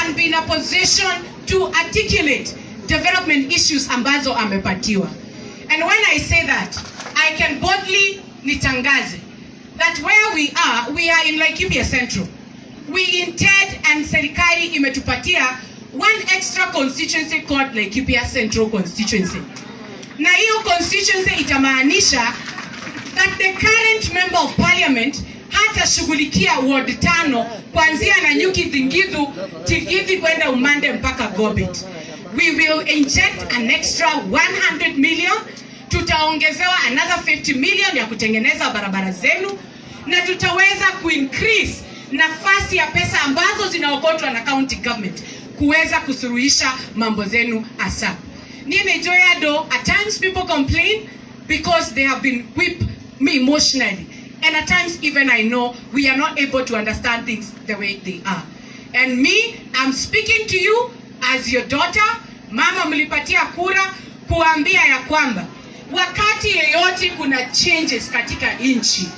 can be in a position to articulate development issues ambazo amepatiwa. And when I say that, I can boldly nitangaze that where we are in Laikipia Central. We intend, and serikali imetupatia one extra constituency called Laikipia Central Constituency. Na hiyo constituency itamaanisha that the current member of parliament hatashughulikia ward tano kuanzia Nanyuki, Thingithu, Tigithi kwenda Umande mpaka Gobit. We will inject an extra 100 million, tutaongezewa another 50 million ya kutengeneza barabara zenu, na tutaweza kuincrease nafasi ya pesa ambazo zinaokotwa na county government kuweza kusuluhisha mambo zenu ASAP. Nimejoyado, at times people complain because they have been whipped me emotionally. And at times even I know we are not able to understand things the way they are. And me, I'm speaking to you as your daughter. Mama mlipatia kura kuambia ya kwamba wakati yeyote kuna changes katika nchi,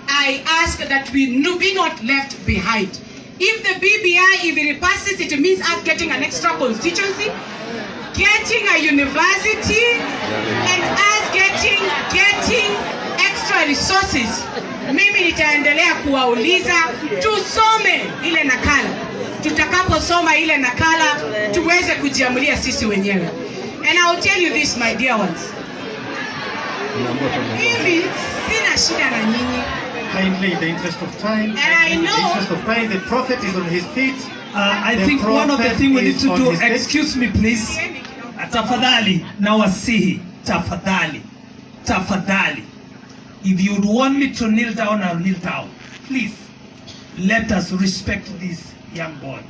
I ask that we be not left behind. If the BBI, if it passes, it means us getting an extra constituency, getting a university, and us getting extra resources. Mimi nitaendelea kuwauliza tusome ile nakala. Tutakaposoma ile nakala tuweze kujiamulia sisi wenyewe. And I'll tell you this, my dear ones. Mimi sina shida na nyinyi. Kindly, in the interest of time, And I kindly, in the know- interest of time, the prophet is on his feet. I The think one of the prophet things we need is to on do, his feet. Excuse me, please. Tafadhali, nawasihi, tafadhali, tafadhali. If you'd want me to kneel down, I'll kneel down. Please, let us respect this young boy.